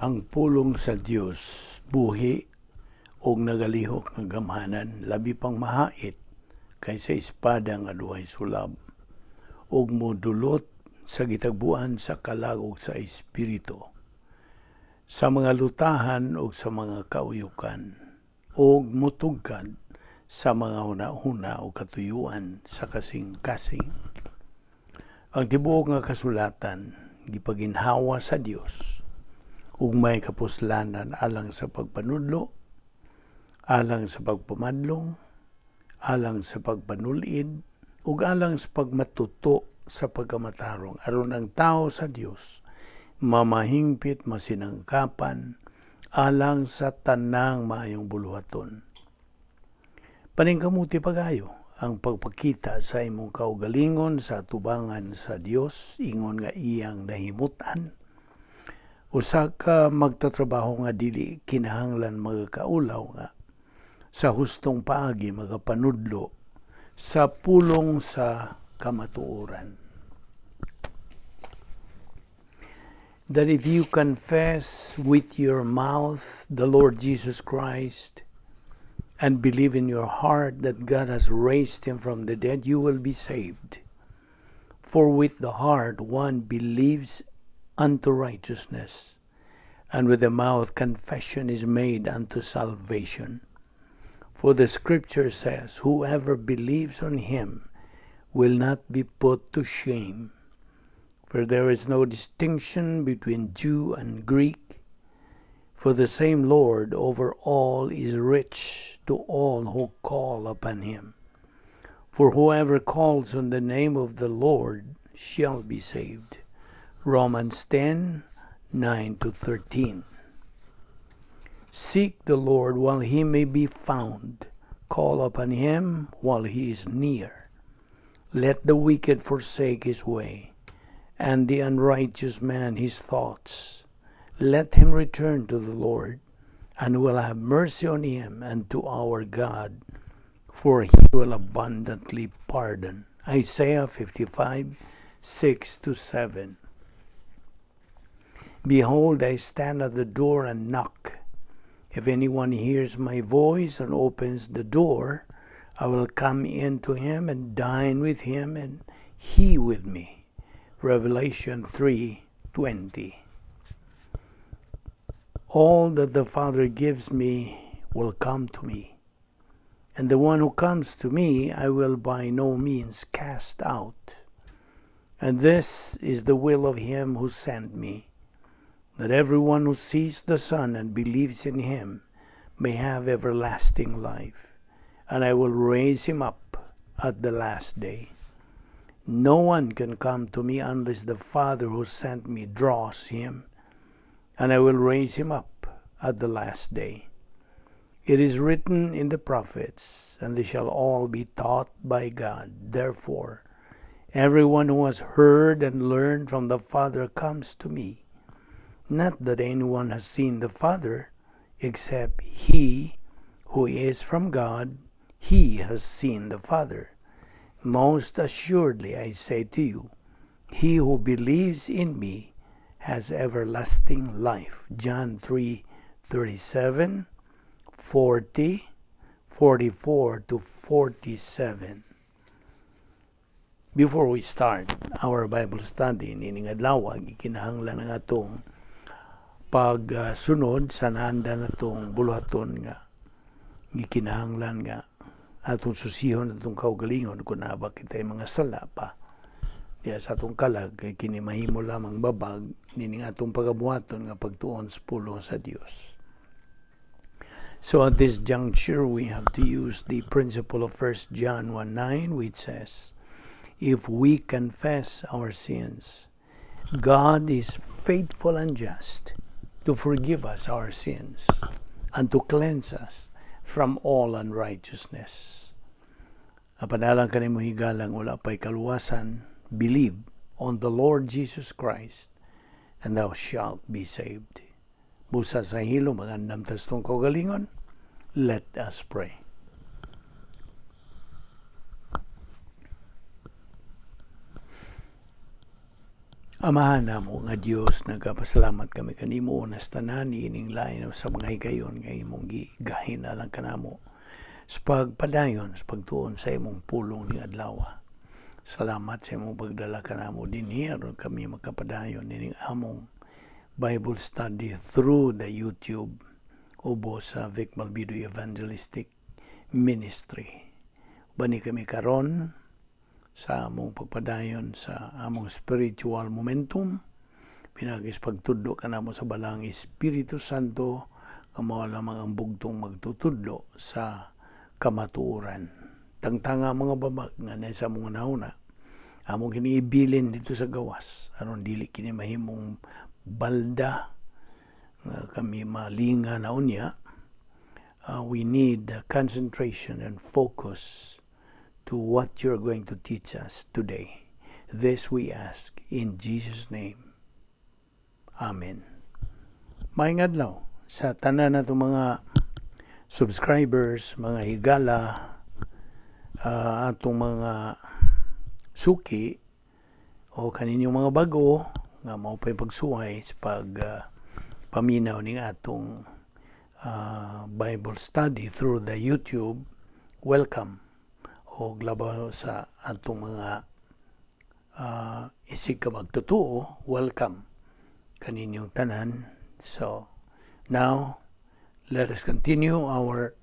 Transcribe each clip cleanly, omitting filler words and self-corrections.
Ang pulong sa Dios buhi ug nagalihok nga gamhanan, labi pang mahait kaysa espada nga duhay sulab, ug modulot sa gitagbuan sa kalag ug sa espiritu, sa mga lutahan ug sa mga kauyukan, ug mutugkad sa mga hunahuna ug katuyuan sa kasing-kasing. Ang tibuok nga kasulatan gipaginhawa sa Dios ug may kapuslanan alang sa pagpanudlo, alang sa pagpamadlong, alang sa pagpanulid, ug alang sa pagmatuto sa pagkamatarong, aron ang tao sa Dios mamahingpit, masinangkapan alang sa tanang maayong buluhaton. Paningkamuti pagayo ang pagpakita sa imong kaugalingon sa atubangan sa Dios ingon nga iyang nahimutan, usa ka magtatrabaho nga dili kinahanglan magakaulaw, nga sa hustong paagi magapanudlo sa pulong sa kamatuoran. That if you confess with your mouth the Lord Jesus Christ and believe in your heart that God has raised him from the dead, you will be saved. For with the heart one believes unto righteousness, and with the mouth confession is made unto salvation. For the scripture says, "Whoever believes on him will not be put to shame." For there is no distinction between Jew and Greek, for the same Lord over all is rich to all who call upon him. For whoever calls on the name of the Lord shall be saved. Romans 10:9 to 13. Seek the Lord while he may be found. Call upon him while he is near. Let the wicked forsake his way, and the unrighteous man his thoughts. Let him return to the Lord, and will have mercy on him, and to our God, for he will abundantly pardon. Isaiah 55:6 to 7. Behold, I stand at the door and knock. If anyone hears my voice and opens the door, I will come in to him and dine with him, and he with me. Revelation 3:20. All that the Father gives me will come to me, and the one who comes to me I will by no means cast out. And this is the will of him who sent me, that everyone who sees the Son and believes in him may have everlasting life, and I will raise him up at the last day. No one can come to me unless the Father who sent me draws him, and I will raise him up at the last day. It is written in the prophets, 'And they shall all be taught by God.' Therefore, everyone who has heard and learned from the Father comes to me. Not that anyone has seen the Father, except he who is from God, he has seen the Father. Most assuredly, I say to you, he who believes in me has everlasting life. John 3:37, 40, 44 to 47. Before we start our Bible study nining adlaw, gikinahanglan ang atong pagsunod sa naandan natong buluhaton nga gikinahanglan nga atong susihon atong kaugalingon kung naa ba kitay mga sala pa diya sa atong kalag, kay kini mahimo lamang babag nining atong pagabuhaton nga pagtuon sa pulong sa Dios. So at this juncture, we have to use the principle of 1 John 1:9, which says, "If we confess our sins, God is faithful and just to forgive us our sins and to cleanse us from all unrighteousness." Apan alang kanimo higalang wala pa'y kaluwasan, believe on the Lord Jesus Christ and thou shalt be saved. Busa sa hilom, magandam tas tong kaugalingon. Let us pray. Amahan namo nga Dios, nagapasalamat kami kanimo una sa tanan ining lain sa mga higayon nga imong gigahin alang kanamo sa pagpadayon sa pagtuon sa imong pulong ning adlaw. Salamat sa imong pagdala kanamo dinhi aron kami makapadayon nining among Bible study through the YouTube ubos sa Vic Malbido Evangelistic Ministry. Bani kami karon sa among pagpadayon sa among spiritual momentum pinaagi sa pagtudlo kanamo sa Balaang Espiritu Santo nga mao lamang ang bugtong magtutudlo sa kamatuoran. Tangtanga mga babag nga naa sa among hunahuna, among kini ibilin didto sa gawas aron dili kini mahimong balda nga kami malinga na unya. We need concentration and focus to what you're going to teach us today. This we ask in Jesus' name. Amen. Maayong adlaw sa tanan nato mga subscribers, mga higala, atong mga suki o kaninyong mga bago nga mao pa'y pagsuway sa pag paminaw ning atong Bible study through the YouTube. Welcome og labaw sa atong mga isig ka magtotoo, welcome kaninyong tanan. So now let us continue our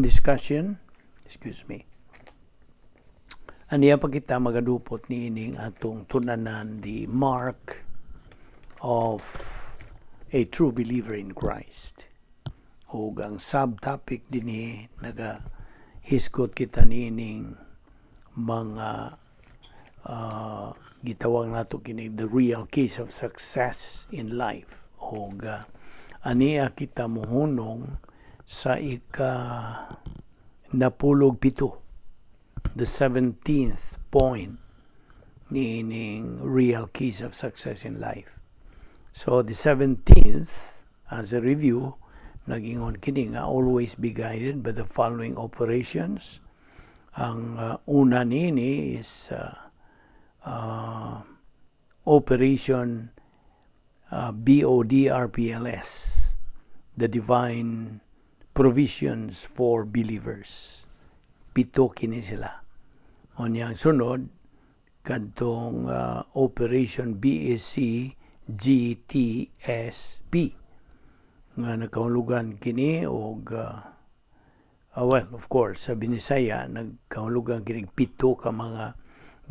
discussion. Excuse me. Aniya pa kita magadupot niining atong tun-anan, the mark of a true believer in Christ. Ug ang subtopic dinhi, naga hisgot kita niining mga gitawag nato kini the real keys of success in life. Og ania kita mohunong sa ika 17, the 17th point niining real keys of success in life. So the 17th, as a review, nagingon kini nga always be guided by the following operations. Ang una niini is Operation BODRPLS, the divine provisions for believers. Pito kini sila. Unya ang sunod kadtong Operation BSC GTSP nga nakahulugan kini og well, of course, sa Binisaya nagkahulugan kini pito ka mga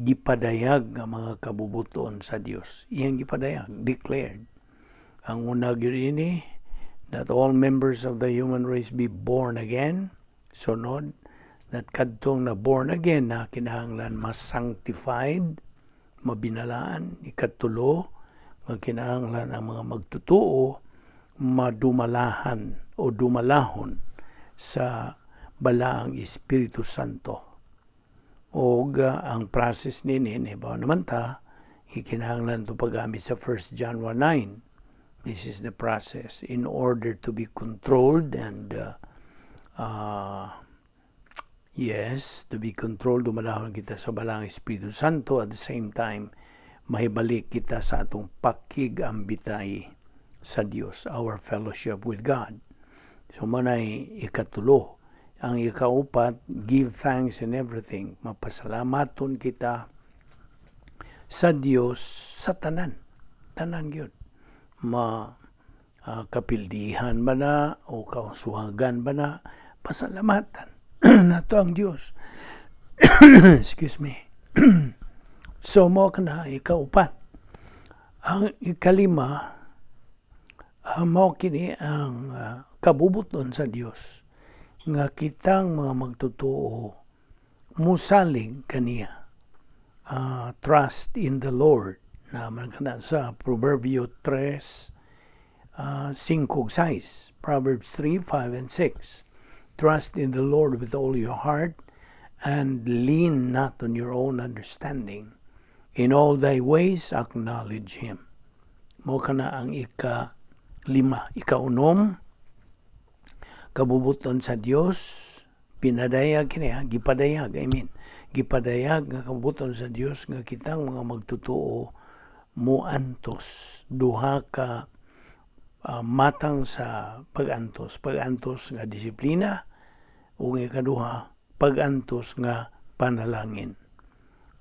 gipadayag nga mga kabubuton sa Dios. Iyang gipadayag, declared. Ang una gyud ini, that all members of the human race be born again. Sunod, that kadtong na born again na kinahanglan mas sanctified, mabinalaan. Ikatulo, nga kinahanglan ang mga magtotoo madumalahan o dumalahon sa Balaang Espiritu Santo. Og ang process nini, nahibaw naman ta, ikinahanglan to paggamit sa 1 John 1:9. This is the process in order to be controlled and yes, to be controlled, dumalahon kita sa Balaang Espiritu Santo, at the same time, mahibalik kita sa atong pakig-ambitay sa Dios, our fellowship with God. So manay ikatulo. Ang ikaupat, give thanks in everything. Mapasalamaton kita sa Dios sa tanan. Tanan gyud. Ma kapildihan ba na o kausuhagan ba na, pasalamatan nato ang Dios. Excuse me. So mo kana ikaupat. Ang ikalima, mao kini ang kabubuton sa Dios nga kitang mga magtotoo musalig kaniya. Trust in the Lord na man kana sa Proverbio 3, 5 ug 6. Proverbs 3, 5 and 6. Trust in the Lord with all your heart and lean not on your own understanding. In all thy ways acknowledge Him. Mo kana ang ika lima. Ikaunom, kabubuton sa Dios, pinadayag kini ha, gipadayag, I mean, gipadayag nga kabubuton sa Dios nga kitang mga magtotoo Muantos, duha ka matang sa pag-antos: pag-antos nga disiplina ug ikaduha, pag-antos nga panalangin.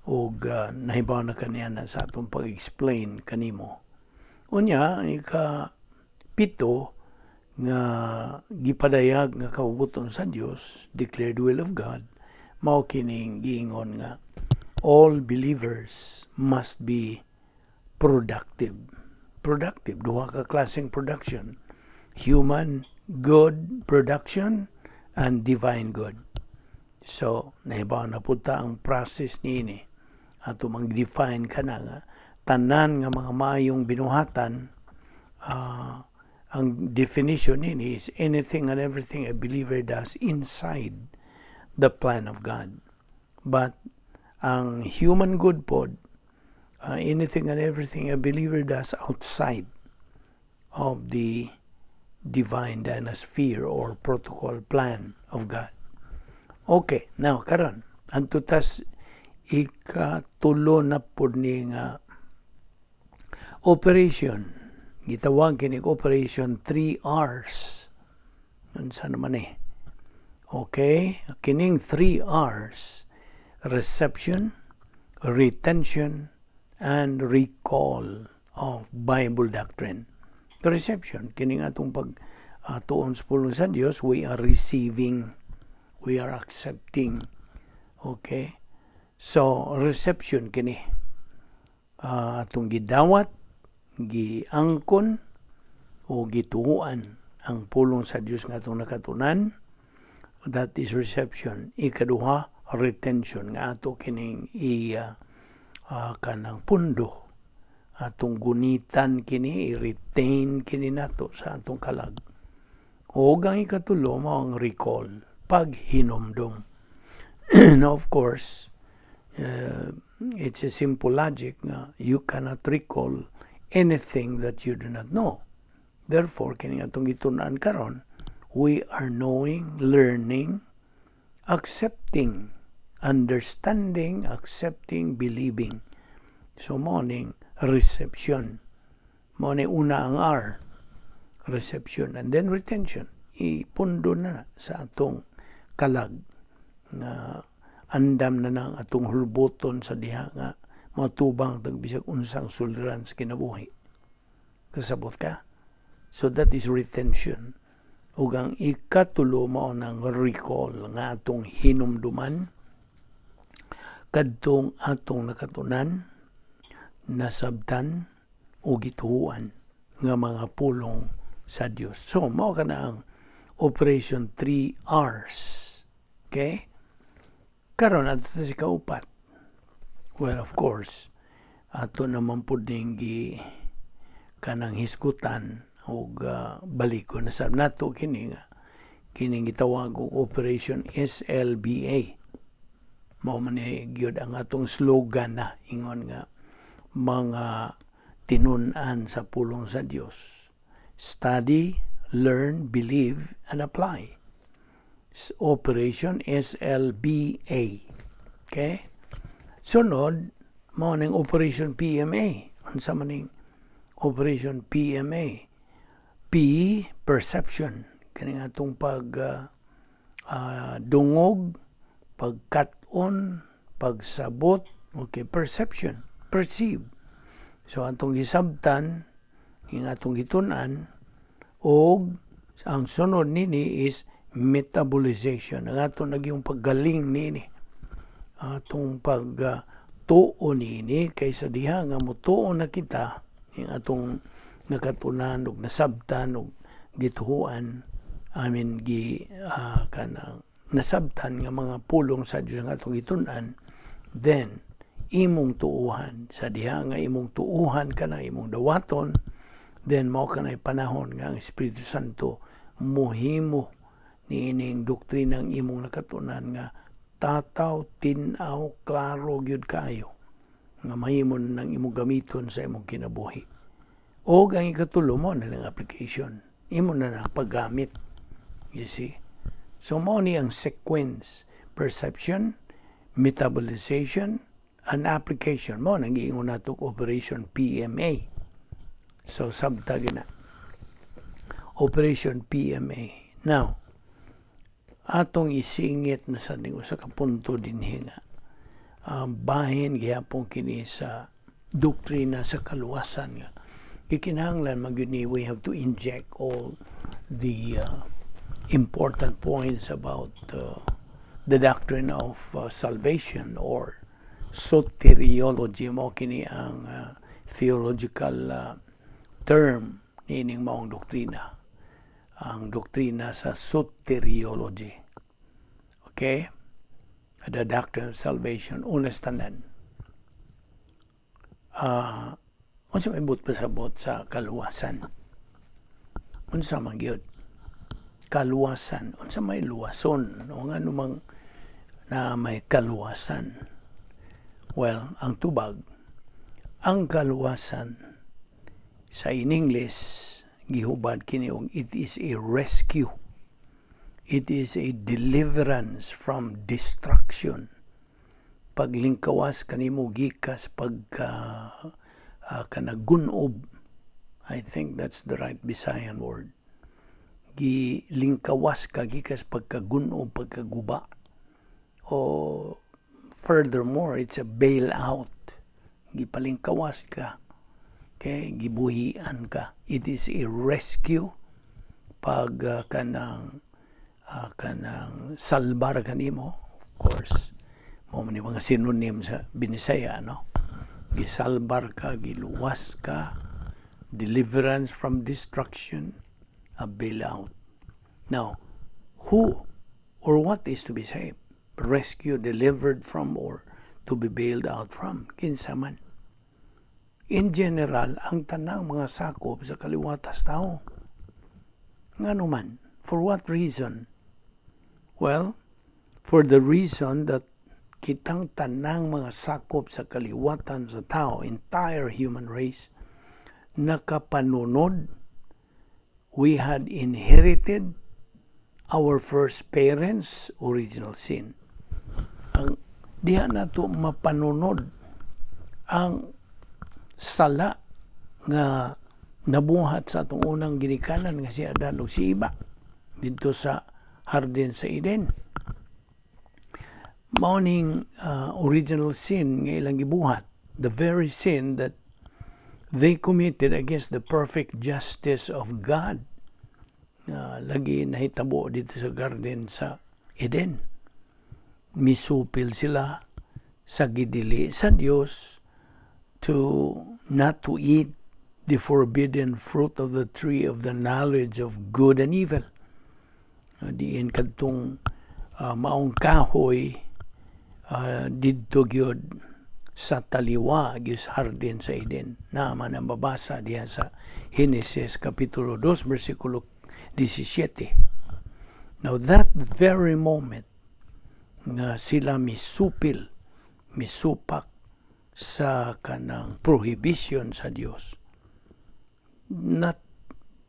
Ug nahibaw na kaniya na sa atong pag-explain kanimo. Unya, ika pito nga gipadayag nga kabubut-on sa Dios, declared will of God, mao kining giingon nga all believers must be productive. Productive, duha ka klaseng production: human good production and divine good. So nahibaw na pud ta ang process niini. Ato mang define kana nga tanan nga mga maayong binuhatan, ang definition nini is anything and everything a believer does inside the plan of God. But ang human good pod, anything and everything a believer does outside of the divine dynasphere or protocol plan of God. Okay, now karon adto tas ikatulo na pod ni nga operation. Gitawag kini Operation 3 R's. Unsa naman eh? Okay, kining 3 R's: reception, retention, and recall of Bible doctrine. Reception, kining atong pag tuon sa pulong sa Dios, we are receiving, we are accepting. Okay? So, reception kini. Atong gidawat, giangkon, o gituohan ang pulong sa Dios nga atong nakatunan. That is reception. Ikaduha, retention, nga ato kining i kanang pundo, atong gunitan kini, i-retain kini nato sa atong kalag. O ang ikatulo mao ang recall, paghinomdom. Now, of course, it's a simple logic nga you cannot recall anything that you do not know. Therefore, kini atong gitun-an karon, we are knowing, learning, accepting, understanding, accepting, believing. So, mao ning reception. Mao ni una ang R, reception, and then retention. Ipundo na sa atong kalag nga andam na nang atong hulboton sa diha nga matubang tag bisag unsang suliran sa kinabuhi. Kasabot ka? So that is retention. Ug ang ikatulo mao nang recall, nga atong hinumduman kadtong atong nakatunan, nasabtan o gituohan nga mga pulong sa Dios. So mao kana ang Operation 3 R's. Okay? Karon, adto sa ikaupat. Well, of course, ato naman pud ning gi kanang hisgutan og baliko na sab nato kini nga kining gitawag og Operation SLBA. Mao man ni gyud ang atong slogan na ingon nga mga tinun-an sa pulong sa Dios: study, learn, believe and apply. Operation SLBA. Okay? Sunod, mao ning Operation PMA. Unsa man ning Operation PMA? P, perception. Kani atong pag dungog, pagkat-on, pagsabot, okay, perception, perceive. So atong gisabtan, yung atong gitun-an, og ang sunod nini is metabolization. Ang atong nagyong paggaling nini. Atong pag tuo nini, kaysa diha nga mutuo na kita yung atong nakatunan og nasabtan og gituohan, I mean, gi kanang nasabtan nga mga pulong sa Dios nga atong gitun-an, then imong tuuhan. Sa diha nga imong tuuhan kana, imong dawaton, then mao kanay panahon nga ang Espiritu Santo muhimo niining doktrinang imong nakatunan nga tataw, tin-aw, klaro gyud kaayo nga mahimo nang imong gamiton sa imong kinabuhi. O ang ikatulo mao na ng application. Imo na ang paggamit. You see? So mao ni ang sequence: perception, metabolization, An application mao nang giingon nato Operation PMA. So sabta na. Operation PMA. Now, atong isingit na sa ning usa ka punto dinhi nga bahin gihapon kini sa doktrina sa kaluwasan nga gikinahanglan man gyud ni we have to inject all the important points about the doctrine of salvation or soteriology. Mao kini ang theological term niining maong doktrina, ang doktrina sa soteriology, okay, the doctrine of salvation. Una sa tanan, unsa may buot pasabot sa kaluwasan? Unsa man gyud kaluwasan? Unsa may luwason o ngano mang na may kaluwasan? Well, ang tubag, ang kaluwasan sa in English gihubad kini og it is a rescue, it is a deliverance from destruction, paglingkawas kanimo gikas pagka kanagunob. I think that's the right Bisayan word. Gilingkawas ka gikas pagkagunob, pagkaguba, o furthermore, it's a bailout. Gipalingkawas ka, okay, gibuhian ka. It is a rescue, pag kanang salbar kanimo. Of course, mao man ni mga synonym sa Binisaya, no? Gisalbar ka, giluwas ka, deliverance from destruction, a bailout. Now, who or what is to be saved, rescued, delivered from, or to be bailed out from? Kinsa man? In general, ang tanang mga sakop sa kaliwatas tao. Ngano man? For what reason? Well, for the reason that kitang tanang mga sakop sa kaliwatan sa tao, entire human race, nakapanunod, we had inherited our first parents' original sin. Ang diha nato mapanunod ang sala nga nabuhat sa atong unang ginikanan nga si Adan ug si Eva didto sa hardin sa Eden. Mao ning original sin nga ilang gibuhat, the very sin that they committed against the perfect justice of God nga lagi nahitabo didto sa garden sa Eden. Misupil sila sa gidili sa Dios to not to eat the forbidden fruit of the tree of the knowledge of good and evil. Diin kadtong maong kahoy didto gyud sa taliwa gyud sa hardin sa Eden. Naa man ang mabasa diha sa Genesis kapitulo 2 bersikulo 17. Now, that very moment nga sila misupil, misupak sa kanang prohibition sa Dios, not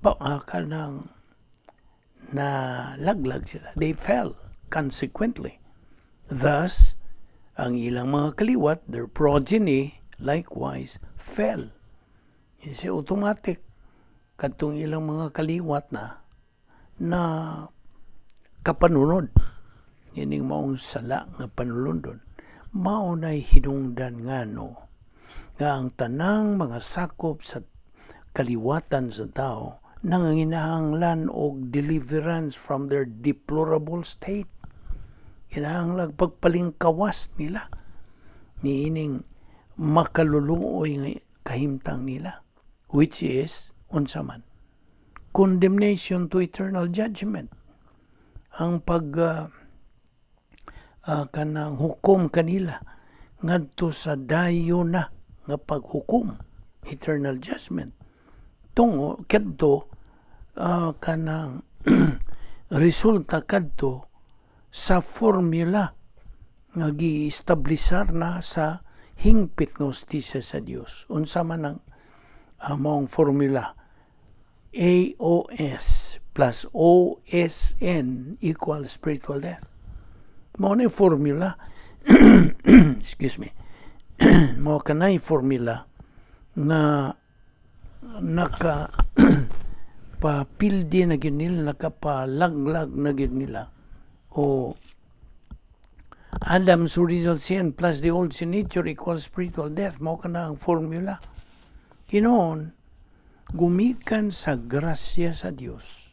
pa, kanang na laglag sila. They fell consequently. Thus, ang ilang mga kaliwat, their progeny, likewise fell. Kasi automatic, kadtong ilang mga kaliwat na na kapanunod ining maong sala nga panulundon. Mao nay hinungdan ngano nga ang tanang mga sakop sa kaliwatan sa tao nanginahanglan og deliverance from their deplorable state. Kinahanglan pagpalingkawas nila niining makaluluoy nga kahimtang nila, which is unsa man? Condemnation to eternal judgment, ang pag kanang hukom kanila ngadto sa dayon na nga paghukom, eternal judgment, tungo kadto kanang resulta kadto sa formula nga gi-establisar na sa hingpit nga hustisya sa Dios. Unsa man ang maong formula? AOS plus OSN equals spiritual death. Mao na yung formula. Excuse me. Mao kanay formula nga naka papildi na gyud nila, nakapalaglag na gyud nila, o Adam's original sin plus the old sin nature equals spiritual death. Mao kana ang formula. Hinoon, gumikan sa grasya sa Dios,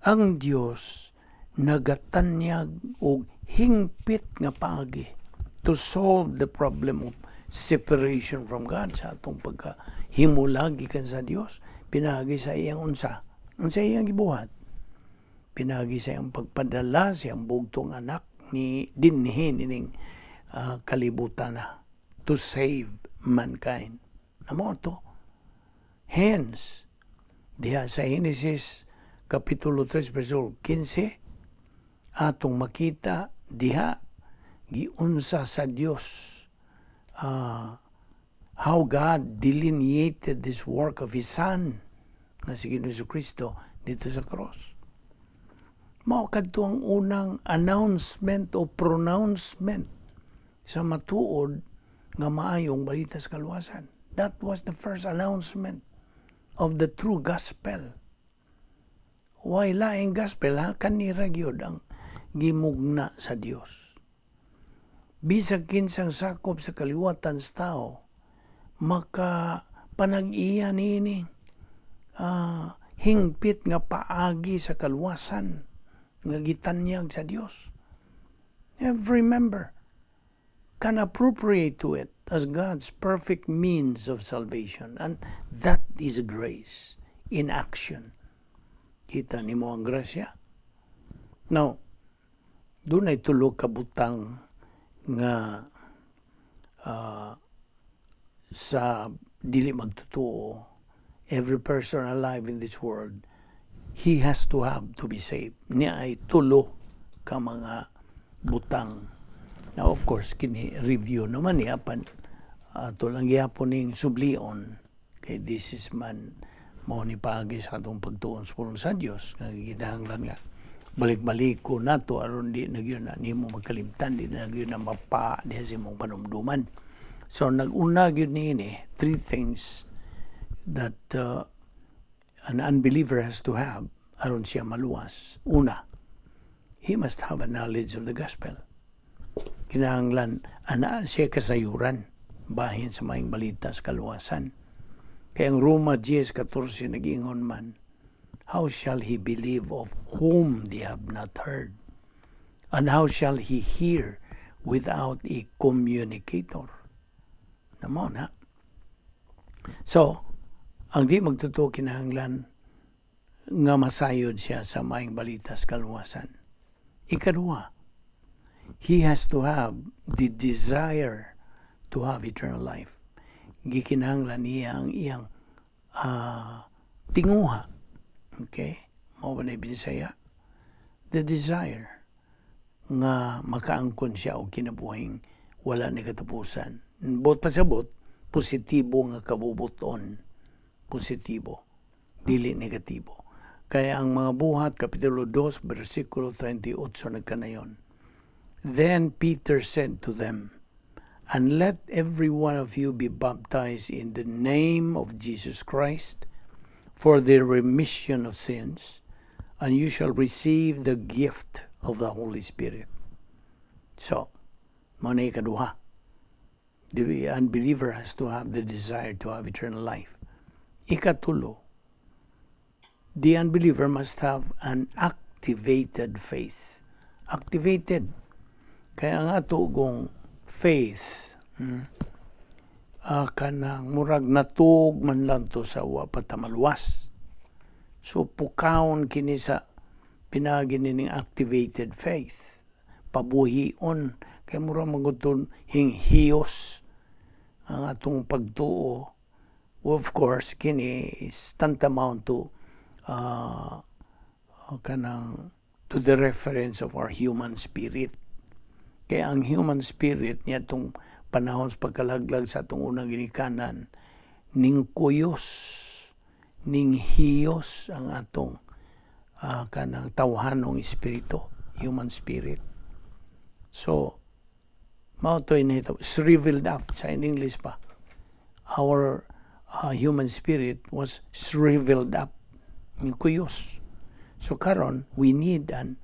ang Dios nagatanyag og hingpit nga paagi to solve the problem of separation from God sa atong pagkahimulag gikan sa Dios pinaagi sa iyang unsa unsa iyang gibuhat, pinaagi sa iyang pagpadala sa iyang bugtong anak ni dinhi nining kalibutan na to save mankind na mao to. Hence, diha sa Genesis Kapitulo 3 versikulo 15, atong makita diha giunsa sa Dios, how God delineated this work of His Son nga si Ginoong Kristo dito sa cross. Mao kadto ang unang announcement o pronouncement sa matuod nga maayong balita sa kaluwasan. That was the first announcement of the true gospel. Way laing gospel ha, kanira gyud ang gimugna sa Dios. Bisag kinsang sakop sa kaliwatan sa tao, maka panag-iya niini hingpit nga paagi sa kaluwasan nga gitanyag sa Dios. Every member can appropriate to it as God's perfect means of salvation, and that is grace in action. Kita nimo ang grasya. Now, dunay tulo ka butang nga sa dili magtotoo, every person alive in this world, he has to have to be saved. Niya ay tulo ka mga butang. Now, of course, kini review naman niya pan ato lang gihapon ning sublion kay this is man mao ni paagi sa atong pagtuon sa pulong sa Dios nga gikinahanglan nga balik-balik ko nato aron di na gyud na nimo magkalimtan, di na gyud na mapa diha sa imong panumduman. So nag-una gyud niini, three things that an unbeliever has to have aron siya maluwas. Una, he must have a knowledge of the gospel. Kinahanglan ana siya kasayuran bahin sa maayong balita sa kaluwasan. Kay ang Roma 10:14 nag-ingon man, "How shall he believe of whom they have not heard? And how shall he hear without a communicator?" Namo na. So, ang di magtotoo, kinahanglan nga masayod siya sa maayong balita sa kaluwasan. Ikaduha, he has to have the desire to have eternal life. Gikinahanglan niya ang iyang tinguha. Okay? Mao ba na Bisaya? The desire nga makaangkon siya og kinabuhing wala ni katapusan. Buot pasabot, positibo nga kabubuton. Positibo. Dili negatibo. Kaya ang mga Buhat, Kapitulo 2, versikulo 38 nagkanayon. "Then Peter said to them, 'And let every one of you be baptized in the name of Jesus Christ for the remission of sins, and you shall receive the gift of the Holy Spirit.'" So, mao na ikaduha. The unbeliever has to have the desire to have eternal life. Ikatulo, the unbeliever must have an activated faith. Activated. Kaya nga atong faith, kanang murag natug man lang to sa wa pa ta maluwas. So pukawon kini sa pinaagi ning activated faith. Pabuhion kay murag maguton hinghiyos ang atong pagtuo. Of course, kini is tantamount to kanang to the reference of our human spirit. Kaya ang human spirit niya itong panahon sa pagkalaglag sa atong unang ginikanan, ning kuyos, ning hiyos ang atong kanang tawhanong espiritu, human spirit. So, Mao to nahitabo, shriveled up sa in English pa. Our human spirit was shriveled up. Kuyos. So karon we need an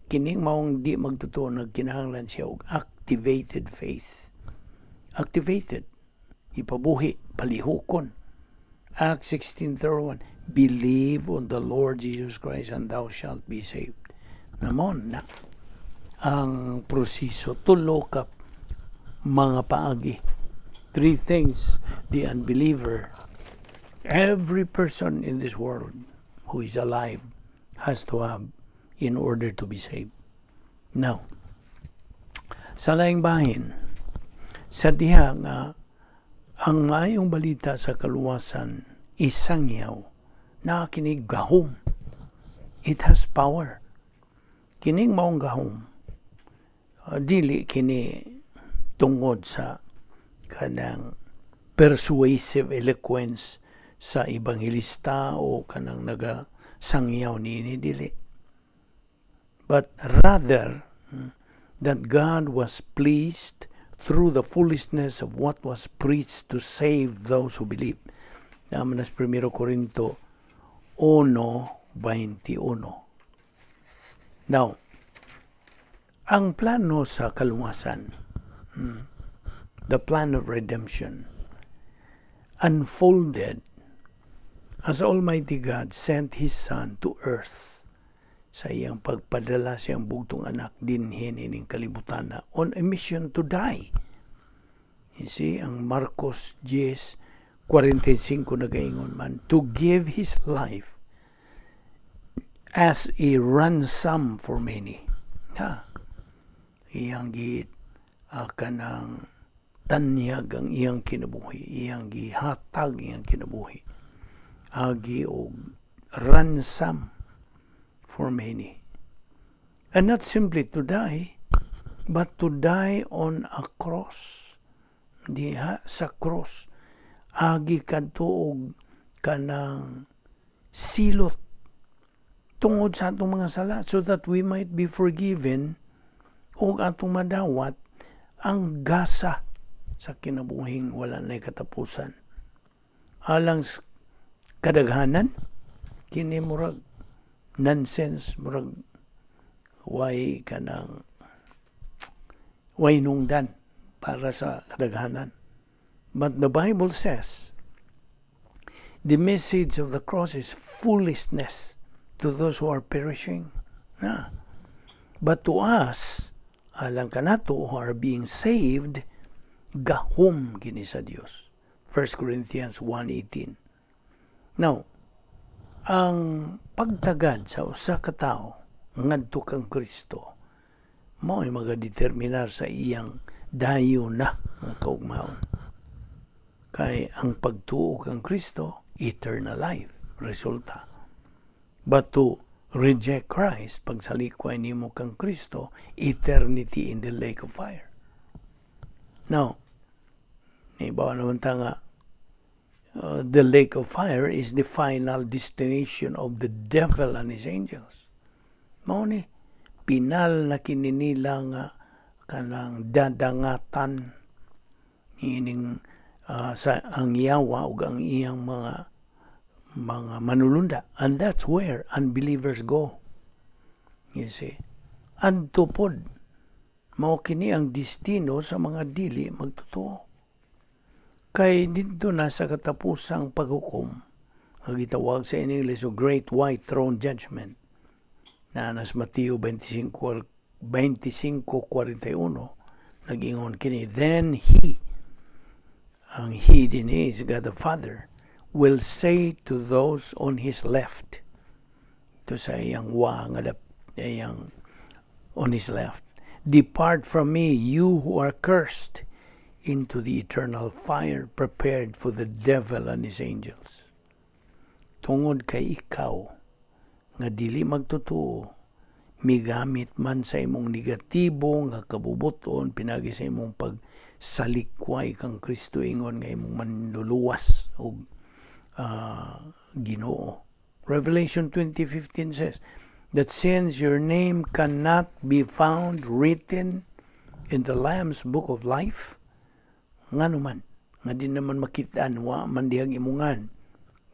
kining maong di magtotoo, nagkinahanglan siya og activated faith. Activated. Ipabuhi, palihukon. Acts 16:31, "Believe on the Lord Jesus Christ and thou shalt be saved." Mao na ang proseso, tulo ka mga paagi. Three things the unbeliever, every person in this world who is alive, has to have in order to be saved. Now, sa laing bahin, sa diha nga ang maayong balita sa kaluwasan isangyaw na kini gahom. It has power. Kining maong gahom, dili kini tungod sa kanang persuasive eloquence sa ebanghelista o kanang naga sangyaw niini, dili. But rather that God was pleased through the foolishness of what was preached to save those who believe. Naman nas 1 Corinto 1:21. Now, ang plano sa kaluwasan, the plan of redemption, unfolded as Almighty God sent His Son to earth sa iyang pagpadala sa iyang bugtong anak dinhi ining kalibutan na on a mission to die. You see, ang Marcos 10:45 nagaingon man, to give His life as a ransom for many. Ha? Iyang gi kanang tanyag ang iyang kinabuhi, iyang gihatag iyang kinabuhi agi og ransom for many. And not simply to die, but to die on a cross. Diha sa cross agi kadto og kanang silot tungod sa atong mga sala so that we might be forgiven ug atong madawat ang gasa sa kinabuhing wala nay katapusan. Alang sa kadaghanan, kini murag nonsense, murag way kanang way nungdan para sa kadaghanan. But the Bible says the message of the cross is foolishness to those who are perishing. Na. But to us, alang kanato who are being saved, gahom kini sa Dios. 1 Corinthians 1:18. Now, ang pagtagad sa usa ka tawo ngadto kang Kristo mao'y magadeterminar sa iyang dayon na nga kaugmaon. Kay ang pagtuo kang Kristo, eternal life, resulta. But to reject Christ, pagsalikway nimo kang Kristo, eternity in the lake of fire. Now, ibaw naman ta nga, the lake of fire is the final destination of the devil and his angels. Mao ni, pinal na kini nila nga kanang dadangatan ining sa ang yawa ug ang iyang mga manulunda, and that's where unbelievers go, you see. Adto pod, mao kini ang destino sa mga dili magtotoo, kay didto na sa katapusang paghukom nga gitawag sa English o Great White Throne Judgment na nas Mateo 25 25:41. Nag-ingon kini, "Then he," ang he din is God the Father, "will say to those on his left," to sa iyang wa nga dap, iyang on his left, "Depart from me, you who are cursed, into the eternal fire prepared for the devil and his angels." Tungod kay ikaw nga dili magtotoo, migamit man sa imong negatibo nga kabubuton pinagi sa imong pagsalikway kang Kristo ingon nga imong manluluwas og Ginoo. Revelation 20:15 says that since your name cannot be found written in the Lamb's Book of Life? Ngano man nga di naman makitaan, wa man dihang imong ngan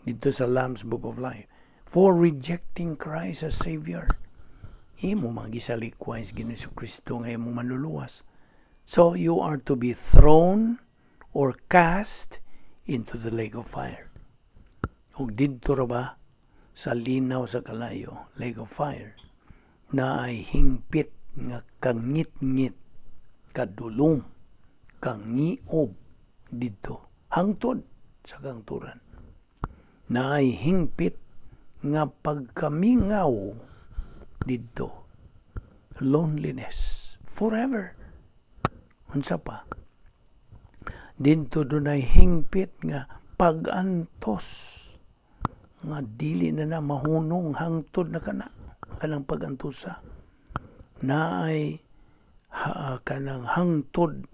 didto sa Lamb's Book of Life? For rejecting Christ as Savior. Imo man gisalikway sa Ginoong Kristo nga imong manluluwas. So you are to be thrown or cast into the lake of fire. Ug didto ra ba sa linaw sa kalayo, lake of fire, naay hingpit nga kangitngit, kadulom, kangiob didto hangtod sa kahangturan. Naay hingpit nga pagkamingaw didto. Loneliness forever. Unsa pa? Didto dunay hingpit nga pag-antos nga dili na na mahunong hangtod na kana kanang pag-antosa. Naay kanang hangtod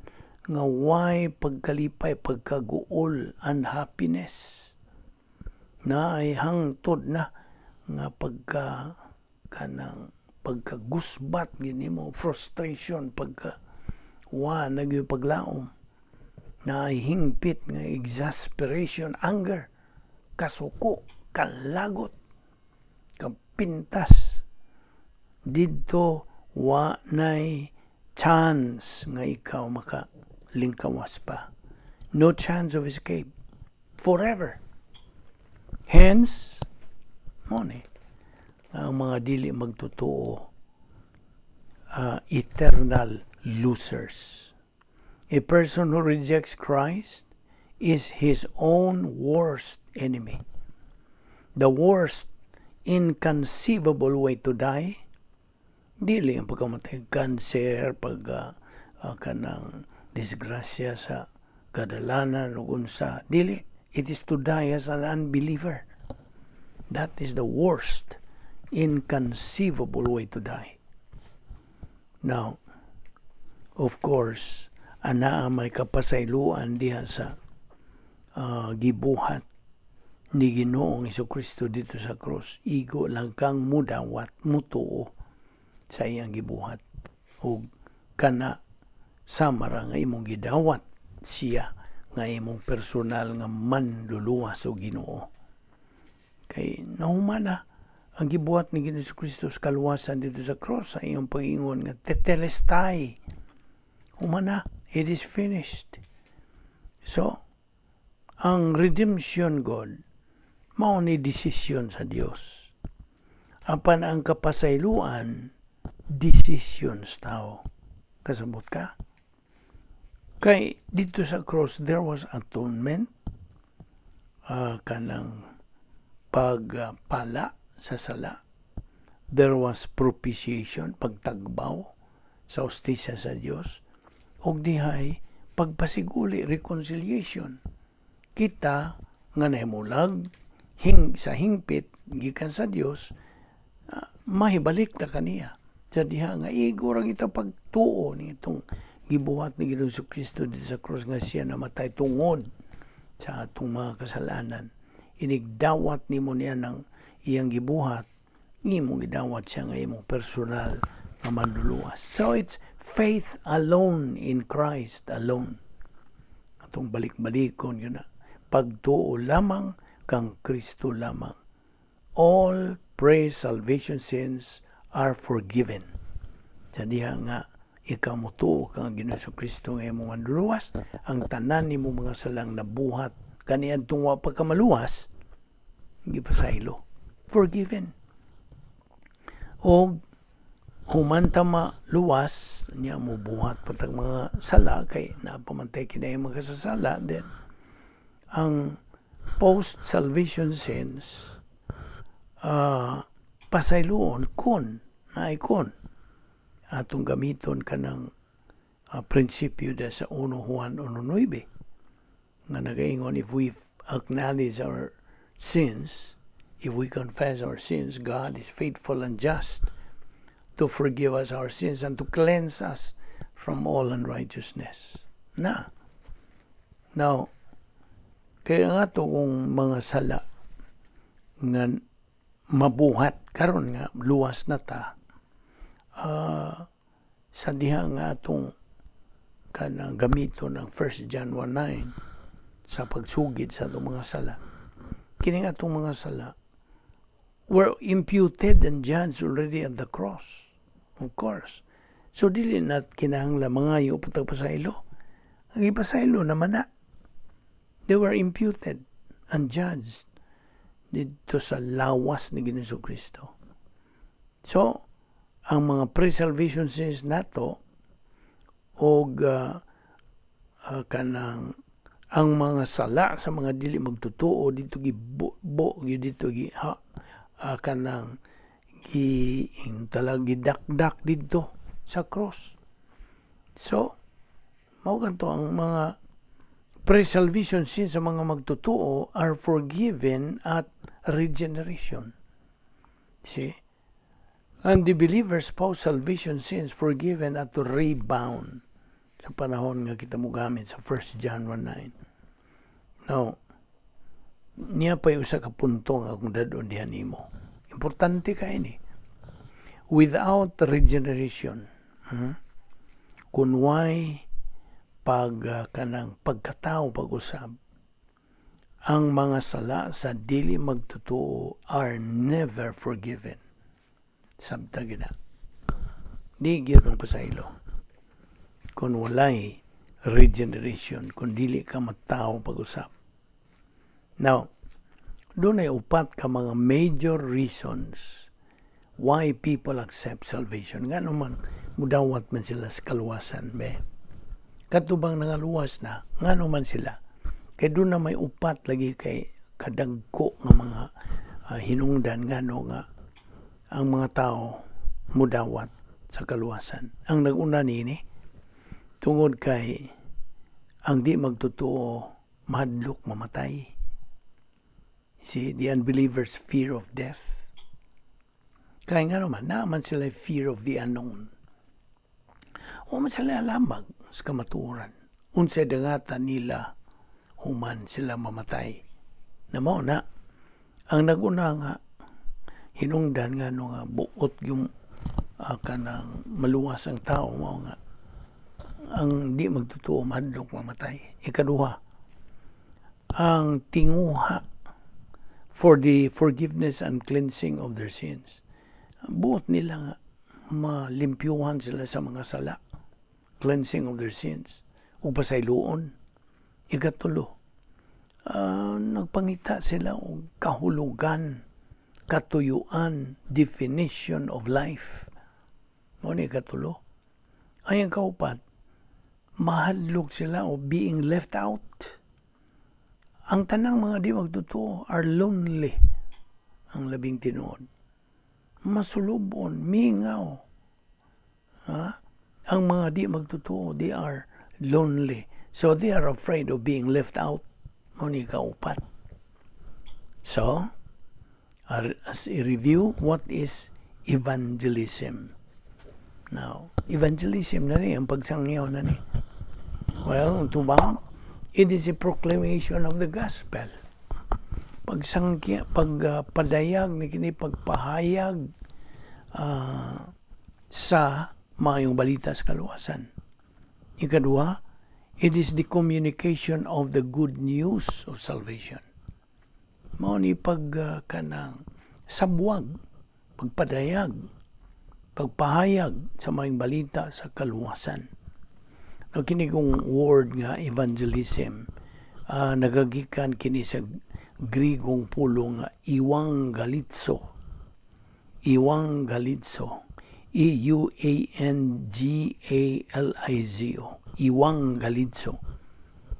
nga way pagkalipay, pagkaguol, unhappiness. Naay hangtod na nga pagka kanang pagkagusbat gini mo, frustration, pagka wa na gyud paglaom. Naay hingpit nga exasperation, anger, kasuko, kalagot, kapintas. Didto wa nay chance nga ikaw maka lingkawas pa. No chance of escape. Forever. Hence, mo ni ang mga dili magtotoo, eternal losers. A person who rejects Christ is his own worst enemy. The worst inconceivable way to die, dili ang pagkamatay, cancer, pag kanang disgrasya sa kadalanan o unsa, dili. It is to die as an unbeliever. That is the worst inconceivable way to die. Now, of course, anaa may kapasayloan diha sa gibuhat ni Ginoong Kristo didto sa cross. Igo lang kang mudawat, mutuo sa iyang gibuhat. Ug kana sama ra nga imong gidawat siya nga imong personal nga manluluwas o Ginoo. Kay nahuman na ang gibuhat ni Ginoong Kristo sa kaluwasan didto sa cross sa iyang pag-ingon nga "Tetelestai." Human na, it is finished. So, ang redemption God, mao ni desisyon sa Dios. Apan ang kapasayloan, desisyon sa tao. Kasabot ka? Kay didto sa cross, there was atonement, kanang pagpala sa sala. There was propitiation, pagtagbaw sa hustisya sa Dios. Ug dihay pagpasiguli, reconciliation. Kita nga nahimulag sa hingpit gikan sa Dios, mahibalik ta kaniya. Sa diha nga igo ra kita pagtuo ni itong gibuhat ni Ginoong Kristo didto sa cross nga siya namatay tungod sa atong mga kasalanan. Inigdawat nimo niya ng iyang gibuhat, imong gidawat siya nga imong personal nga manluluwas. So it's faith alone in Christ alone. Atong balik-balikon yun na. Pagtuo lamang kang Kristo lamang. All pre-salvation sins are forgiven. Sa diha nga ikaw motuo kang Ginoong Kristo nga imong manluluwas, ang tanan nimo mga salang nabuhat kaniadtong wa pa ka maluwas, gipasaylo. Forgiven. O human ta maluwas niya, mo buhat pa tag mga sala kay napamantay kinay mga kasasala, then ang post-salvation sins pasayloon kon naay kon atong gamiton kanang prinsipyo da sa 1 Juan 1.9 nga nagaingon, if we acknowledge our sins, if we confess our sins, God is faithful and just to forgive us our sins and to cleanse us from all unrighteousness. Na. Now, kaya nga to kung mga sala nga mabuhat karon nga luwas na ta, sa diha nga atong Kanang gamito ng 1 John 1:9 sa pagsugid sa atong mga sala. Kining atong mga sala were imputed and judged already at the cross. Of course. So dili na kinahanglan mangayo pa tag pasaylo. Ang ipasaylo naman na. They were imputed and judged dito sa lawas ni Ginoong Kristo. So, ang mga pre-salvation sins nato og kanang ang mga sala sa mga dili magtotoo dito gibo gyud dito gi ha, kanang gi talag gidakdak didto sa cross. So, mao kanto ang mga pre-salvation sins sa mga magtotoo are forgiven at regeneration. See? And the believers' post-salvation sins forgiven at the rebound sa panahon nga kita mo gamit sa 1 John 1:9. Now, niya pa usa ka punto nga akong dad-on diha nimo. Importante kay ni. Without regeneration, kun way pag kanang pagkatao pag-usab, ang mga sala sa dili magtotoo are never forgiven. Sabta gina. Di gyud ang pasaylo. Kung walay regeneration, kung dili ka matao pag-usab. Now, dunay upat ka mga major reasons why people accept salvation. Nga naman, mudawat man sila sa kaluwasan, be. Katubang nangaluwas na, nga naman sila. Kay doon na may upat lagi kay kadagko nga mga hinungdan ngano nga ang mga tao mudawat sa kaluwasan. Ang nag-una nini, tungod kay ang di magtotoo mahadlok mamatay. See, the unbelievers' fear of death. Kaya nga naman, naman sila fear of the unknown. O man sila alamag sa kamatuoran. Unsay dangatan nila human sila mamatay. Na mao na, ang naguna nga hinungdan nga no nga buot yung kanang maluwas ang tao mao nga ang di magtotoo mahadlok mamatay. Ikaduha, ang tinguha for the forgiveness and cleansing of their sins. Buot nila nga malimpyuhan sila sa mga sala. Cleansing of their sins. Ug pasayloon. Ikatulo, nagpangita sila og kahulugan, katuyuan, definition of life. Mao ni ikatulo. Ay, ang kaupat, mahadlok sila o being left out. Ang tanang mga di magtotoo are lonely. Ang labing tinuod. Masulubon, mingaw. Ha? Ang mga di magtotoo, they are lonely. So they are afraid of being left out. Mao ni kaupat. So, as a review, what is evangelism? Now, evangelism na ni, ang pagsangyaw na ni. Well, ang tubang, it is a proclamation of the gospel. Pagsangkya, pagpadayag ni kini, pagpahayag sa maayong balita sa kaluwasan. Ikaduha, it is the communication of the good news of salvation. Mao ni pag kanang sabwag, pagpadayag, pagpahayag sa maayong balita sa kaluwasan. Now, kini kong word nga evangelism, nagagikan kini sa Grigong pulong nga euangelizo. Euangelizo. euangelizo. Euangelizo.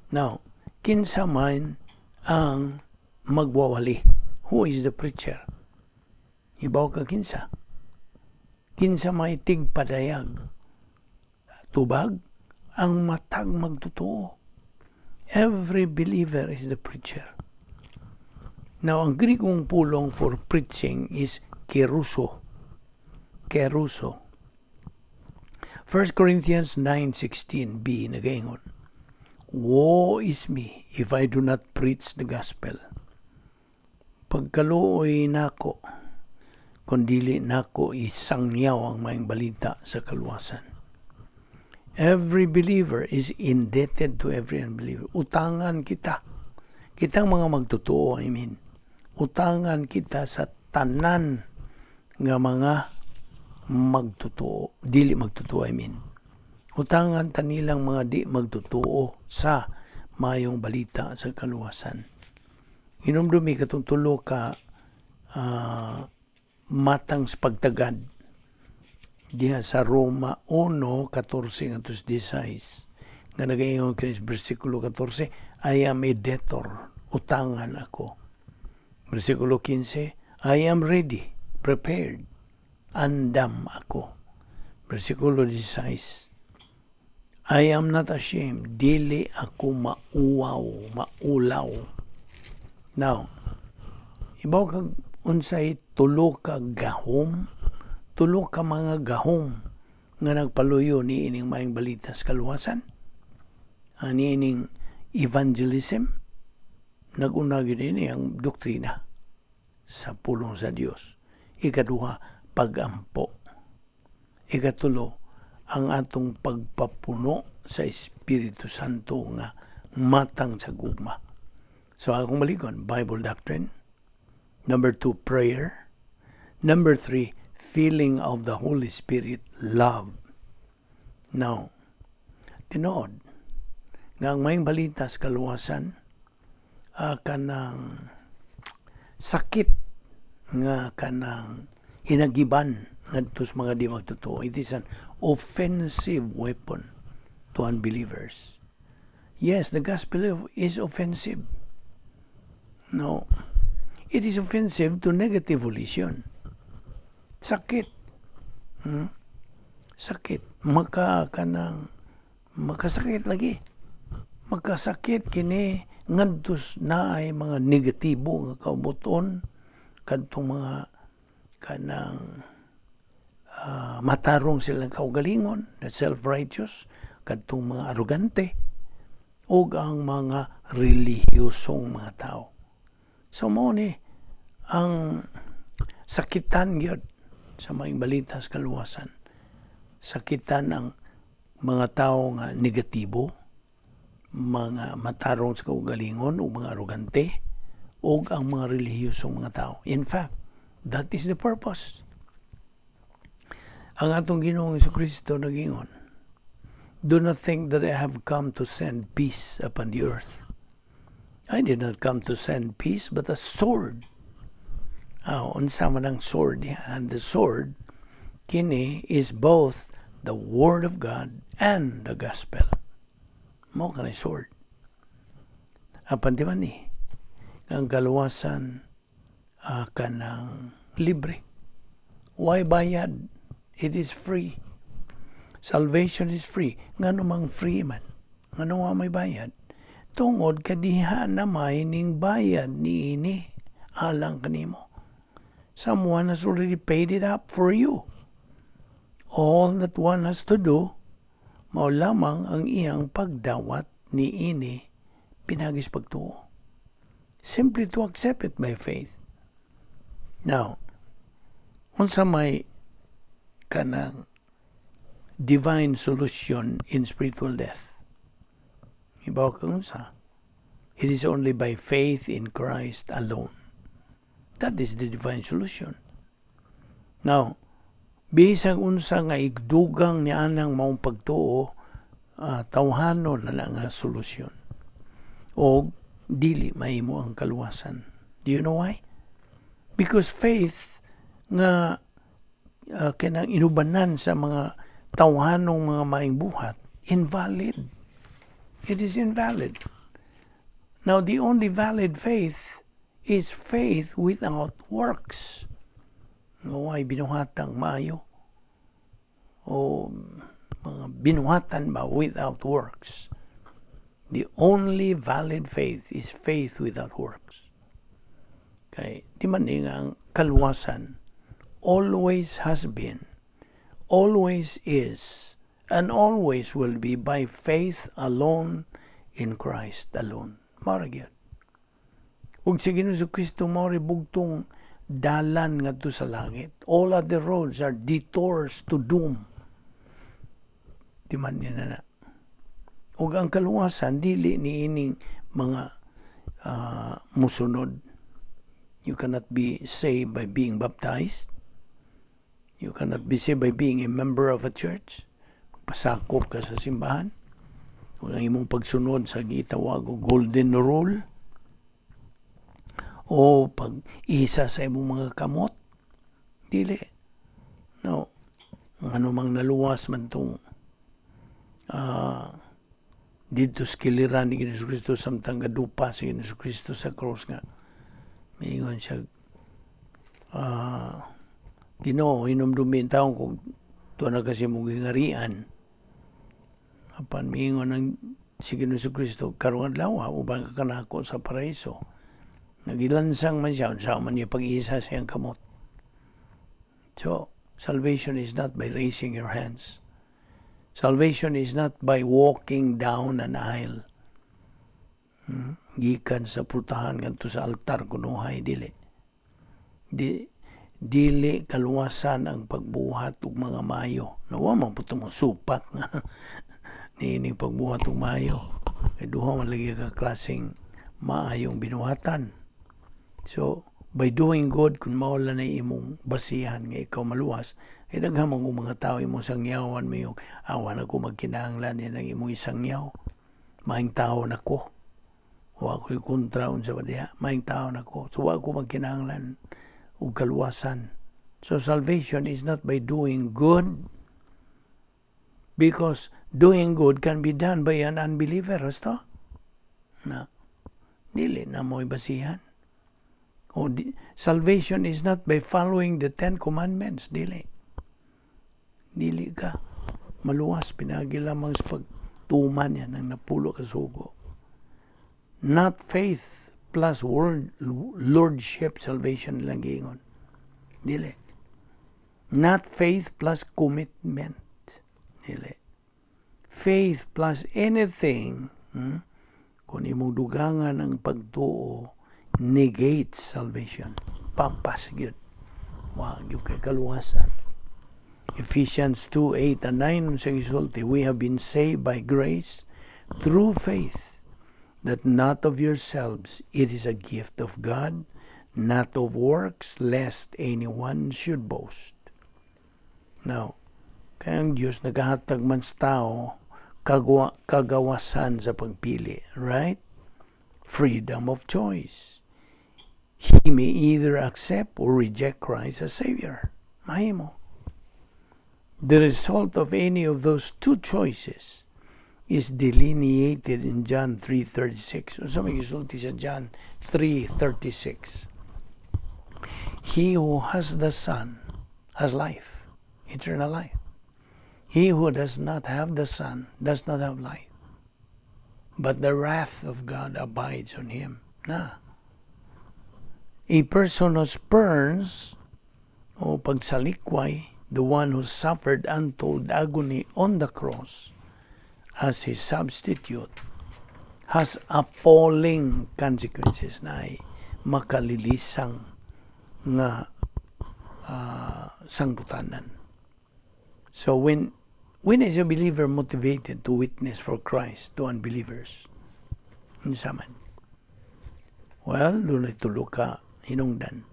Now, kinsa man ang magwawali? Who is the preacher? Ibaw ka kinsa? Kinsa may tigpadayag? Tubag? Ang matag magtotoo. Every believer is the preacher. Now, ang Grigong pulong for preaching is kerusso. Kerusso. 1 Corinthians 9:16b nagaingon, "Woe is me if I do not preach the gospel." Pagkaluoy nako kung dili nako isangyaw ang maayong balita sa kaluwasan. Every believer is indebted to every unbeliever. Utangan kita. Kitang mga magtotoo, I mean. Utangan kita sa tanan nga mga magtotoo. Dili magtotoo, I mean. Utangan ta nilang mga di magtotoo sa maayong balita sa kaluwasan. Hinumdumi katong tulo ka matang sa pagtagad diha sa Roma 1:14 ngadto 16 nga nagaingon kini sa bersikulo 14, "I am a debtor," utangan ako. Bersikulo 15, "I am ready, prepared," andam ako. Bersikulo 16, "I am not ashamed," dili ako mauwaw, maulaw. Now, ibaw kag unsay tulo ka gahom, tulo ka mga gahom nga nagpaluyo ni ining maayong balita sa kaluwasan, ani ining evangelism. Nag-una gyud ini ang doktrina sa pulong sa Dios. Ikaduha, pagampo. Ikatulo, ang atong pagpapuno sa Espiritu Santo nga matang sa gugma. So akong balikon: Bible doctrine. Number two, prayer. Number three, filling of the Holy Spirit, love. Now, tinuod nga ang maayong balita sa kaluwasan kanang sakit nga kanang hinagiban ngadto sa mga di magtotoo. It is an offensive weapon to unbelievers. Yes, the gospel is offensive. No, it is offensive to negative volition. Sakit. Sakit. Maka kanang makasakit lagi. Makasakit kini ngadto naay mga negatibo nga kaubuton, kadtong mga kanang matarong silang kaugalingon, the self-righteous, kadtong mga arugante, ug ang mga relihiyosong mga tao. So mao ni ang sakitan gyud sa maayong balita sa kaluwasan. Sakitan ang mga tao nga negatibo, mga matarong sa kaugalingon ug mga arugante, ug ang mga relihiyosong mga tao. In fact, that is the purpose. Ang atong Ginoong Kristo nagingon, "Do not think that I have come to send peace upon the earth. I did not come to send peace, but a sword." Ah, unsa man ang sword? And the sword kini is both the word of God and the gospel. Mao kanay sword. Apan di man ni ang kaluwasan kanang libre. Why bayad? It is free. Salvation is free. Ngano mang free man? Ngano wa may bayad? Tungod kadiha na may ning bayad niini alang kanimo. Someone has already paid it up for you. All that one has to do, mao lamang ang iyang pagdawat niini pinaagi sa pagtuo. Simply to accept it by faith. Now, unsa may kanang divine solution in spiritual death? Ibaw kang unsa? It is only by faith in Christ alone. That is the divine solution. Now, bisag unsa nga igdugang ni anang maong pagtuo, tawhanon na lang nga solusyon. O dili mahimo ang kaluwasan. Do you know why? Because faith nga kanang inubanan sa mga tawhanong mga maayong buhat, invalid. It is invalid. Now, the only valid faith is faith without works. Nga way binuhatang maayo o mga binuhatan ba without works. The only valid faith is faith without works. Kay di man ni nga ang kaluwasan always has been, always is, and always will be by faith alone in Christ alone. Mao ra gyud. Ug si Ginoong Kristo mao ray bugtong dalan ngadto sa langit. All other roads are detours to doom. Di man niya na. Ug ang kaluwasan dili niining mga musunod. You cannot be saved by being baptized. You cannot be saved by being a member of a church. Pasakop ka sa simbahan. Ug ang imong pagsunod sa gitawag og golden rule o pag-isa sa imong mga kamot. Dili. No. Ang ano mang naluwas man tong didto sa kiliran ni Hesus Kristo samtang gadupa si Hesus Kristo sa cross nga miingon siya, "Ginoo, hinumdumi taon kung tuwa na kasi mong gingarian." Apan miingon ang si Ginoo Kristo, "Karong adlaw uban ka kanako sa paraiso." Nagilansang man siya, unsa man niya pag-isa sa iyang kamot. So, salvation is not by raising your hands. Salvation is not by walking down an aisle. Gikan sa pultahan ngadto sa altar kunuhay, dili. Di, dili kaluwasan ang pagbuhat og mga mayo. Nawa man po mo supat nga niining pagbuhat og mayo. Kay duha man lagi ka klaseng maayong binuhatan. So, by doing good, kung mao na imong basihan nga ikaw maluwas, kay daghan man mga tao imong sangyawan mo yung awan ako magkinahanglan yan ang imong isangyaw. Maayong tao nako. Wa ko'y kontra unsa ba diha. Maayong tao nako. So wa ko magkinahanglan og kaluwasan. So salvation is not by doing good, because doing good can be done by an unbeliever. Husto? Na. Dili na mo'y basihan. O di, salvation is not by following the Ten Commandments. Dili. Dili ka maluwas pinagi lamang sa pagtuman yan ang napulo ka sugo. Not faith plus word, lordship salvation lang giingon. Dili. Not faith plus commitment. Dili. Faith plus anything, kung imong dugangan ang pagtuo, negates salvation. Papas gyud. Wa gyud kay kaluwasan. Ephesians 2, 8 and 9 sa gisulti, "We have been saved by grace through faith, that not of yourselves, it is a gift of God, not of works, lest anyone should boast." Now, kaya ang Diyos naghahatag man sa tao kagawasan sa pagpili, right? Freedom of choice. He may either accept or reject Christ as Savior. Mahimo. The result of any of those two choices is delineated in John 3:36. Unsa may gisulti sa John 3:36? "He who has the Son has life, eternal life. He who does not have the Son does not have life, but the wrath of God abides on him." Na. A person who spurns o pagsalikway the one who suffered untold agony on the cross as his substitute has appalling consequences na ay makalilisang nga sangbutanan. So when is a believer motivated to witness for Christ to unbelievers? Unsa man? Well, dunay tulo ka hinungdan.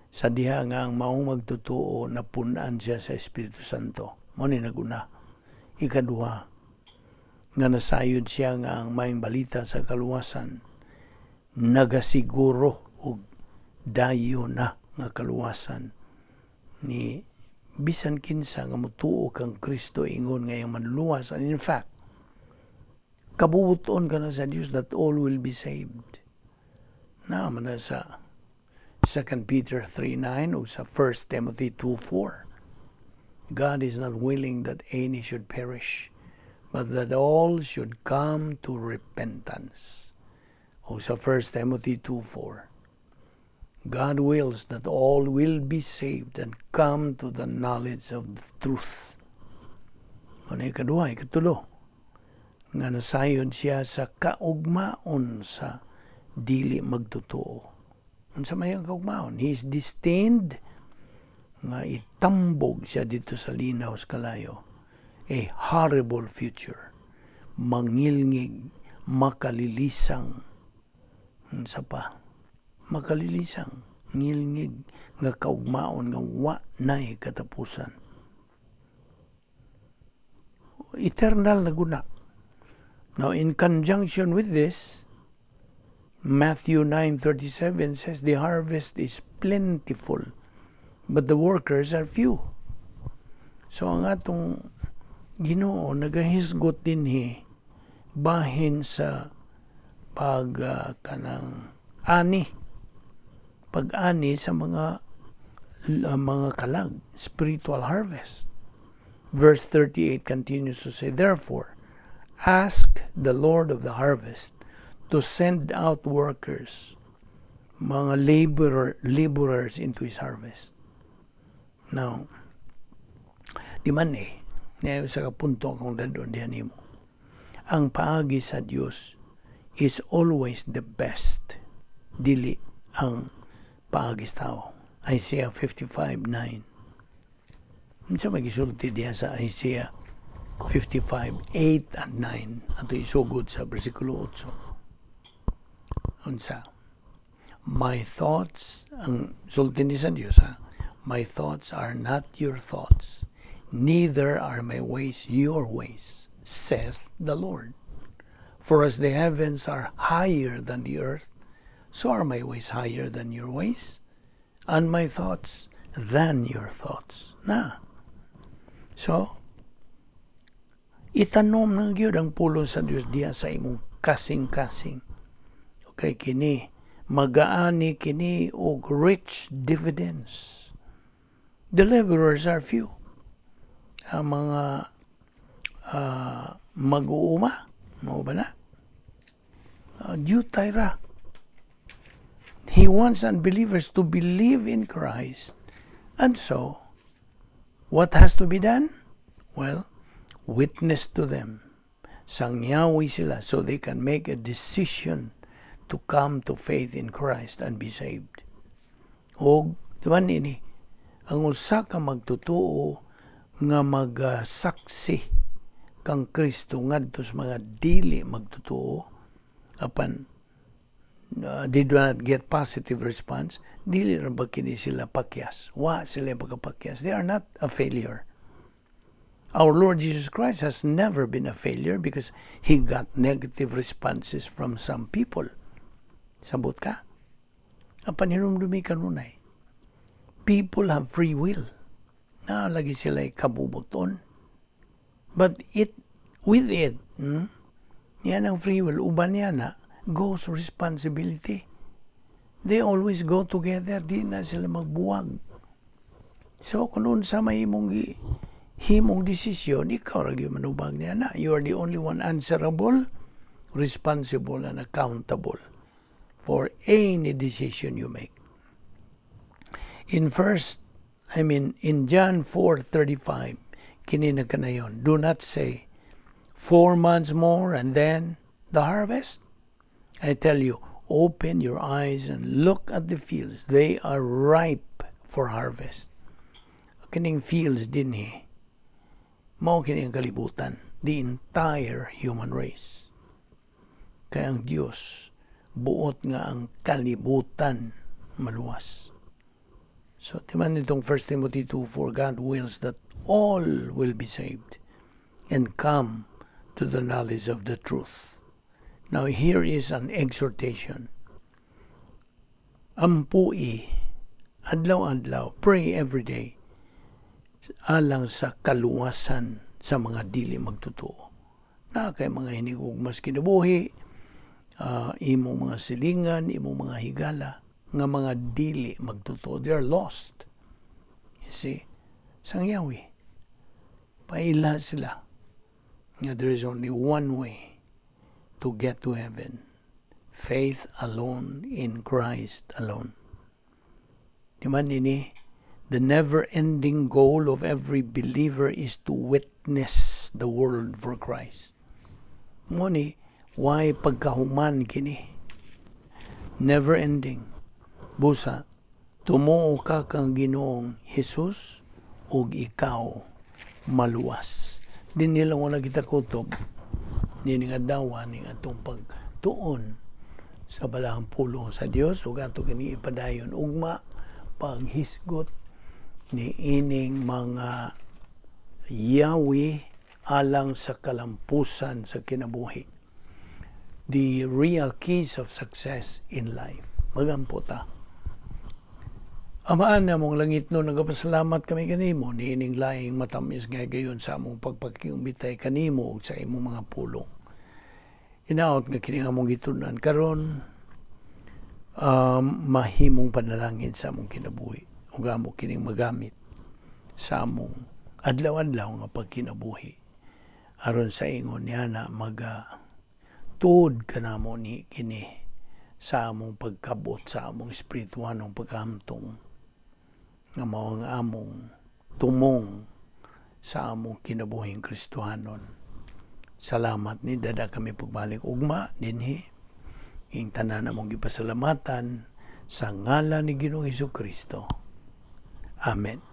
Sa diha nga ang maong magtutuo napun-an siya sa Espiritu Santo. Mao ni naguna. Ikaduha, nga nasayod siya nga ang maayong balita sa kaluwasan nagasiguro og dayo na nga kaluwasan ni bisan kinsa nga motuo kang Kristo ingon nga iyang manluwas, and in fact kabubuton ka na sa Dios that all will be saved na man na sa 2 Peter 3:9 o sa 1 Timothy 2:4. "God is not willing that any should perish, but that all should come to repentance." O sa 1 Timothy 2:4, "God wills that all will be saved and come to the knowledge of the truth." Ano, ikaduha, ikatulo, nga nasayod siya sa kaugmaon sa dili magtotoo. Unsa may ang kaugmaon? He is destined nga itambog siya didto sa linaw sa kalayo. A horrible future. Mangilngig, makalilisang, unsa pa? Makalilisang, ngilngig nga kaugmaon nga wa nay katapusan. Eternal na guna. Now, in conjunction with this, Matthew 9:37 says the harvest is plentiful, but the workers are few. So ang atong Ginoo nagahisgot dinhi bahin sa pag kanang ani, pag-ani sa mga kalag, spiritual harvest. Verse 38 continues to say, "Therefore, ask the Lord of the harvest to send out workers," mga laborers, into His harvest. Now, di man eh, niya sa kapunto akong dad-on diha nimo. Ang paagi sa Dios is always the best. Dili ang paagi sa tao. Isaiah 55:9. Unsa may gisulti diha sa Isaiah 55:8 and 9? Ato isugod sa bersikulo 8. Unsa? My thoughts, ang sulti ni sa Dios ha, "My thoughts are not your thoughts, neither are my ways your ways, saith the Lord. For as the heavens are higher than the earth, so are my ways higher than your ways, and my thoughts than your thoughts." Na. So, itanom ng gyud ang pulong sa Dios diya sa imong kasing-kasing. Okay, kini magaani kini og rich dividends. The laborers are few. Ang mga mag-uuma, mao ba na? Diyutay ra. He wants unbelievers to believe in Christ. And so, what has to be done? Well, witness to them. Sangyawi sila so they can make a decision to come to faith in Christ and be saved. Og, di ba nini, ang usa ka magtutuo nga magsaksi kang Kristo ngadto sa mga dili magtutuo apan they do not get positive response, dili ra ba kini sila pakyas? Wa sila pagkapakyas. They are not a failure. Our Lord Jesus Christ has never been a failure because He got negative responses from some people. Sabot ka? Apan hinumdumi kanunay, people have free will. Na lagi sila kabubuton. But with it, yan ang free will, uban niya na, goes responsibility. They always go together, di na sila magbuwag. So, kung unsa may imong himong desisyon, ikaw ra gyud manubag niya na. You are the only one answerable, responsible, and accountable for any decision you make. In first, I mean, in John 4:35, kini na kanayon, "Do not say, 4 months more and then the harvest. I tell you, open your eyes and look at the fields. They are ripe for harvest." Kining fields dinhi, mao kini ang kalibutan, the entire human race. Kay ang Dios buot nga ang kalibutan maluwas. So, timan nitong 1 Timothy 2:4, God wills that all will be saved and come to the knowledge of the truth. Now, here is an exhortation. Ampui, adlaw-adlaw, pray every day, alang sa kaluwasan sa mga dili magtotoo. Na kay mga hinigugmas kinabuhi, imong mga silingan, imong mga higala, nga mga dili magtotoo. They are lost. You see? Sangyawi. Paila sila nga there is only one way to get to heaven. Faith alone in Christ alone. Di man ini, the never-ending goal of every believer is to witness the world for Christ. Mao ni, way pagkahuman kini? Never-ending. Busa, tumuo ka kang Ginoong Jesus ug ikaw maluwas. Dinhi lang wala kita kutob nining adlaw ning atong pagtuon sa balahang pulong sa Dios ug ato kini ipadayon ugma paghisgot ni ining mga yawi alang sa kalampusan sa kinabuhi. The real keys of success in life. Magampo ta. Amahan namong langitnon, nagapasalamat kami kanimo niining laing matamis nga gayon sa among pagpakiumbitay kanimo ug sa imong mga pulong. Hinaot nga kini among gitun-an karon mahimong panalangin sa among kinabuhi ug amo kining magamit sa among adlaw-adlaw nga pagkinabuhi aron sa ingon niya na maga tuod kanamo ni kini sa among pagkabot sa among espirituhanong pagkahamtong nga mao ang among tumong sa among kinabuhing Kristohanon. Salamat ni dada kami pagbalik ugma dinhi. Ing tanan among gipasalamatan sa ngalan ni Ginoong Hesus Kristo. Amen.